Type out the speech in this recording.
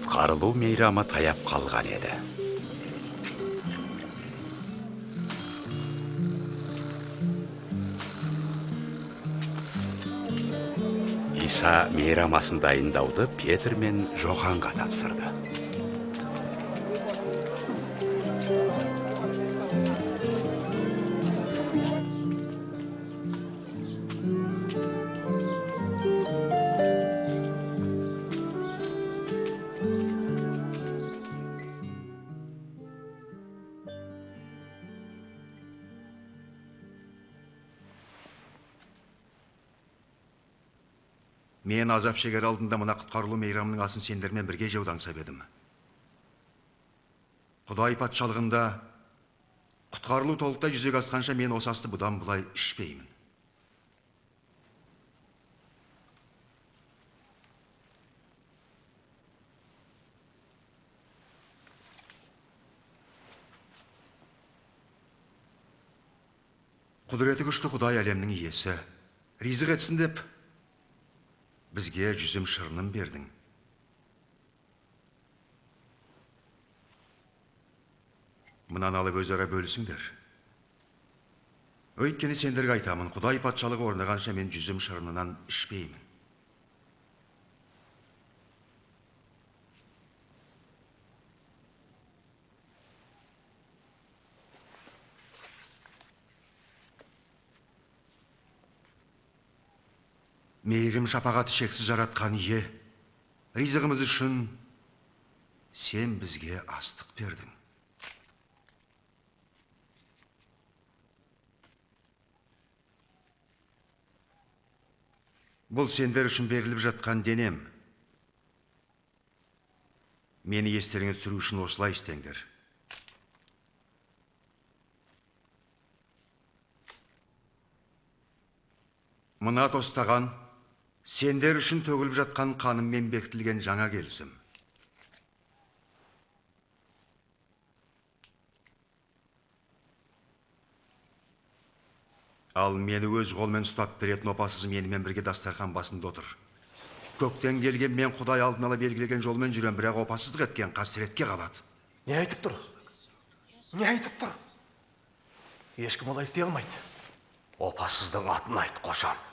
Құтқарылу мейрамы таяп қалған еді. Иса мейрам асын дайындауды Петр мен Жоханға тапсырды. Мен азап шегер алдында мына құтқарылу мейрамының асын сендермен бірге жеуді аңсап едім. Құдай патшалығында құтқарылу толықтай жүзеге асқанша мен осы асты бұдан былай ішпеймін. Құдіреті күшті Құдай әлемнің иесі, ризық етсін деп бізге жүзім шырынын бердің. Мынаны алып өзара бөлісіңдер. Өйткені сендерге айтамын, Құдай патшалығы орнағанша мен жүзім шырынынан ішпеймін. Мейірім шапағаты шексіз жаратқан ие, ризығымыз үшін сен бізге астық бердің. Бұл сендер үшін беріліп жатқан денем. Мені естеріңе түсіру үшін осылай істеңдер. Мына тостаған сендер үшін төгіліп жатқан қаныммен бекітілген жаңа келісім. Ал мені өз қолмен ұстап беретін опасыз менімен бірге дастархан басында отыр. Көктен келген мен Құдай алдын ала белгілеген жолмен жүрем, бірақ опасыздық еткен қасіретке қалады. Не айтып тұр? Не айтып тұр? Ешкім олай істей алмайды. Опасыздың атын айт, қожам.